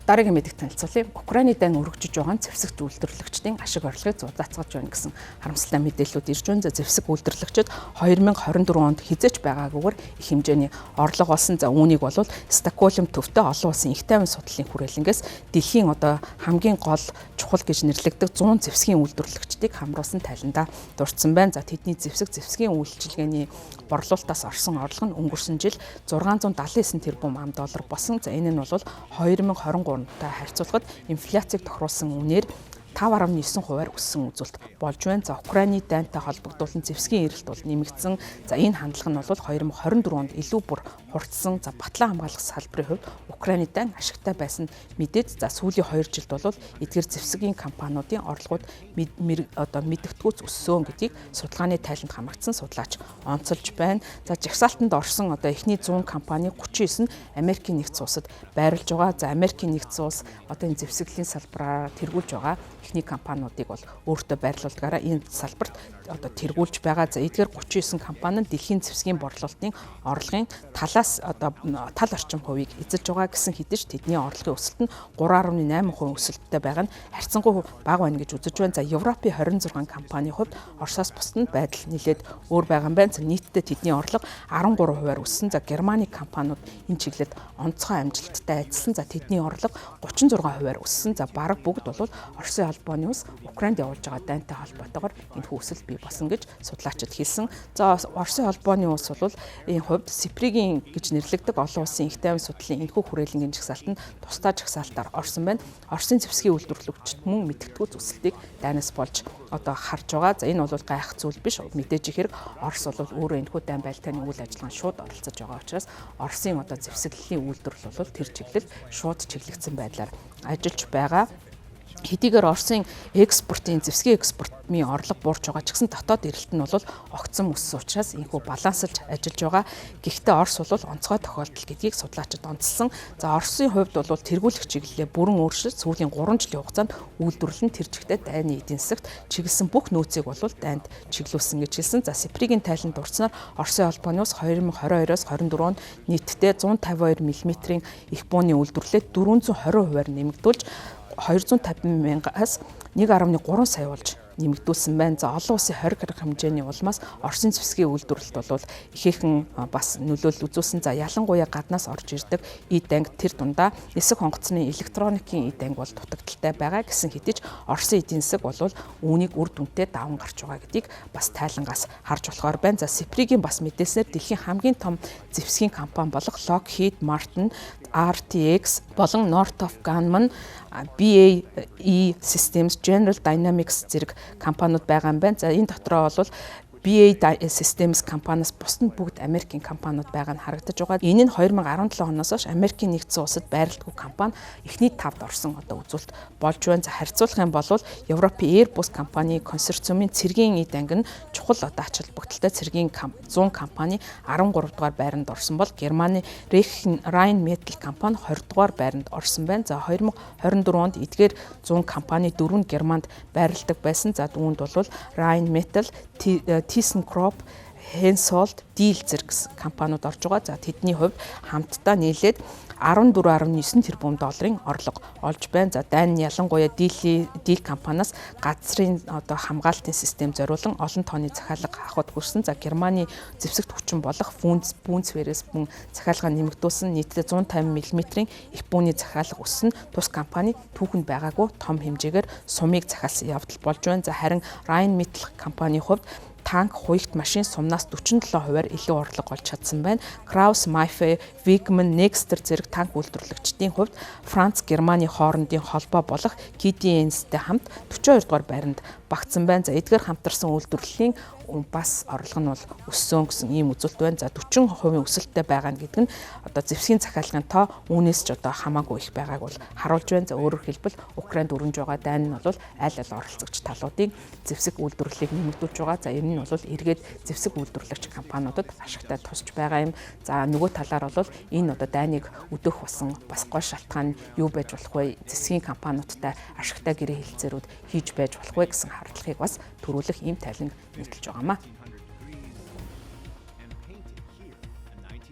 Дараагийн мэдээг танилцуулъя. Украины дайн өргөжиж байгаа зэвсэг үйлдвэрлэгчдийн ашиг орлогыг зузаацгаж байна гэсэн харамсалтай мэдээллүүд ирж байна. Зэвсэг үйлдвэрлэгчид 2024 онд хизээч байгаагүйгээр их хэмжээний орлого олсон. За, үүнийг бол Стокгольм төвтэй олон улсын их тайван судлалын хүрээлэнгээс дэлхийн одоо хамгийн гол чухал гэж нэрлэгдэх 100 зэвсгийн үйлдвэрлэгчдийг хамруулсан тайландаа дурдсан байна. За, тэдний зэвсгийн үйлчилгээний борлуулалтаас орсон орлого нь өнгөрсөн жил 679 тэрбум ам доллар болсон. За, энэ нь бол 2023-тай харьцуулахад инфляцийг тохируулсан үнээр 5.9%-аар өссөн үзүүлэлт болж байна. За, Украины дайнтай холбогдуулан зэвсгийн эрэлт бол нэмэгдсэн. За, энэ хандлага нь бол 2024 онд илүү бүр хурцсан. За, батлан хамгаалах салбарын хувьд Украины дайн ашигтай байсан мэдээд, за, сүүлийн 2 жилд бол эдгээр зэвсгийн компаниудын орлогууд одоо мэдэгдэхүйц өссөн гэдгийг судалгааны тайланд хамрагдсан судлаач онцолж байна. За, жагсаалтанд орсон одоо эхний 100 компани 39 нь Америкийн нэгдсэн улсад байрлаж байгаа. За, Америкийн нэгдсэн улс одоо энэ зэвсэглэлийн салбараар тэргүүлж байгаа эхний компаниудыг бол өөртөө байрлуулдгаараа энэ салбарт одоо тэргүүлж байгаа. За, эдгээр 39 компани нь дэлхийн зэвсгийн борлуулалтын орлогын талаас одоо тал орчим хувийг эзэлж байгаа гэсэн хэдий ч тэдний орлогын өсөлт нь 3.8% өсөлттэй байгаа нь харьцангуй бага байна гэж үзэж байна. За, Европын 26 компанийн хувьд Оросоос бусад нь байдал нэлээд өөр байгаа юм байна. За, нийтдээ тэдний орлого 13%-аар өссөн. За, Германы компаниуд энэ чиглэлд онцгой амжилттай ажилласан. За, тэдний орлого 36%-аар өссөн. За, бараг бүгд бол Оросын холбооны улс Украинд явуулж байгаа дайнтай холбоотойгоор энэхүү өсөлт бий болсон гэж судлаачид хэлсэн. За, Оросын холбооны улс бол энэ хувьд SIPRI-гийн гэж нэрлэгдэх олон улсын их тайван судлалын энэхүү хүрээлэнгийн жагсаалтанд тусдаа жагсаалтаар орсон байна. Оросын зэвсгийн үйлдвэрлэгчид мөн мэдэгдэхүйц өсөлтийг дайнаас болж одоо харж байгаа. За, энэ бол гайх зүйл биш. Мэдээж хэрэг Орос бол өөрөө энэхүү дайн байлтааны үйл ажиллагаанд шууд оролцож байгаа учраас Оросын одоо зэвсэглэлийн үйлдвэрлэл бол тэр чиглэл шууд чиглэгдсэн байдлаар ажиллаж байгаа. Хэдийгээр Оросын экспортын, зэвсгийн экспортын орлого буурч байгаа ч гэсэн дотоод эрэлт нь бол огцом өссөн учраас энэхүү баланслаж ажиллаж байгаа. Гэхдээ Орос бол онцгой тохиолдол гэдгийг судлаачид онцлсон. За, Оросын хувьд бол тэргүүлэх чиглэлээ бүрэн өөрчилж, сүүлийн 3 жилийн хугацаанд үйлдвэрлэл нь тэр чигтээ дайны эдийн засагт чиглэсэн бүх нөөцийг бол дайнд чиглүүлсэн гэж хэлсэн. За, SIPRI-гийн тайланд дурдсанаар Оросын холбооны улс 2022-оос 24 онд нийтдээ 152 мм-ийн их бууны үйлдвэрлэлээ 420%-аар нэмэгдүүлж 250 мянгаас 1.3 сая болж нэмэгдүүлсэн байна. За, олон улсын 20 гаруй хэмжээний улмаас Оросын зэвсгийн үйлдвэрлэлт бол ихээхэн бас нөлөөлөл үзүүлсэн. За, ялангуяа гаднаас орж ирдэг эд анги, тэр дундаа нисэх онгоцны электроникийн эд анги бол дутагдалтай байгаа гэсэн хэдий ч Оросын эдийн засаг бол үүнийг үр дүнтэй даван гарч байгаа гэдгийг бас тайлангаас харж болохоор байна. За, SIPRI-гийн бас мэдээлснээр дэлхийн хамгийн том зэвсгийн компани болох Lockheed Martin, RTX болон Northrop Grumman, BAE Systems, General Dynamics зэрэг компаниуд байгаа юм байна. За, энэ дотроо бол BAE Systems компаниас бусад нь бүгд Америкийн компаниуд байгаа нь харагдаж байгаа. Энэ нь 2017 оноос хойш Америкийн нэгдсэн улсад байрладаг компани эхний тавд орсон одоо үзүүлэлт болж байна. За, харьцуулах юм бол Европын Airbus компани консорциумын цэргийн эд анги нь чухал одоо ач холбогдолтой цэргийн 100 компани 13 дугаар байранд орсон бол Германы Rheinmetall компани 20 дугаар байранд орсон байна. За, 2024 онд эдгээр 100 компани дөрөв нь Германд байрладаг байсан. За, үүнд бол Rheinmetall, ThyssenKrupp, Hensoldt, Diehl зэрэг компаниуд орж байгаа. За, тэдний хувьд хамтдаа нийлээд 14.9 тэрбум долларын орлого олж байна. За, дайн нь ялангуяа Diehl компаниас газрын одоо хамгаалтын систем зориулан олон тооны захиалга авахд хүрсэн. За, Германы зэвсэгт хүчин болох Bundeswehr-ээс мөн захиалга нэмэгдүүлсэн. Нийтдээ 150 мм-ийн их бууны захиалга өссөн. Тус компани түүхэнд байгаагүй том хэмжээгээр сумыг захиалсан явдал болж байна. За, харин Rheinmetall компанийн хувьд танк, хуягт машин сумнаас 47%-аар илүү орлого олж чадсан байна. Krauss Maffei, Wegmann, Nexter зэрэг танк үйлдвэрлэгчдийн хувьд Франц, Германы хоорондын холбоо болох KDNS-тэй хамт 42 дугаар байранд багтсан байна. За, эдгээр хамтарсан үйлдвэрлэлийн бас орлого нь бол өссөн гэсэн ийм үзүүлэлт байна. За, 40% өсөлттэй байгаа нь гэдэг нь одоо зэвсгийн захиалгын тоо үүнээс ч одоо хамаагүй их байгааг бол харуулж байна. За, өөрөөр хэлбэл, Украинд өрнөж байгаа дайн нь бол аль аль оролцогч талуудын зэвсэг үйлдвэрлэлийг нэмэгдүүлж байгаа. За, энэ нь бол эргээд зэвсэг үйлдвэрлэгч компаниудад ашигтай тусч байгаа юм. За, нөгөө талаар бол энэ одоо дайныг өдөөх болсон бас гол шалтгаан нь юу байж болох вэ? Зэвсгийн компаниудтай ашигтай гэрээ хэлцээрүүд хийж байж болох вэ гэсэн хардлагыг бас төрүүлэх ийм тайланг нийтэлж байгаамаа.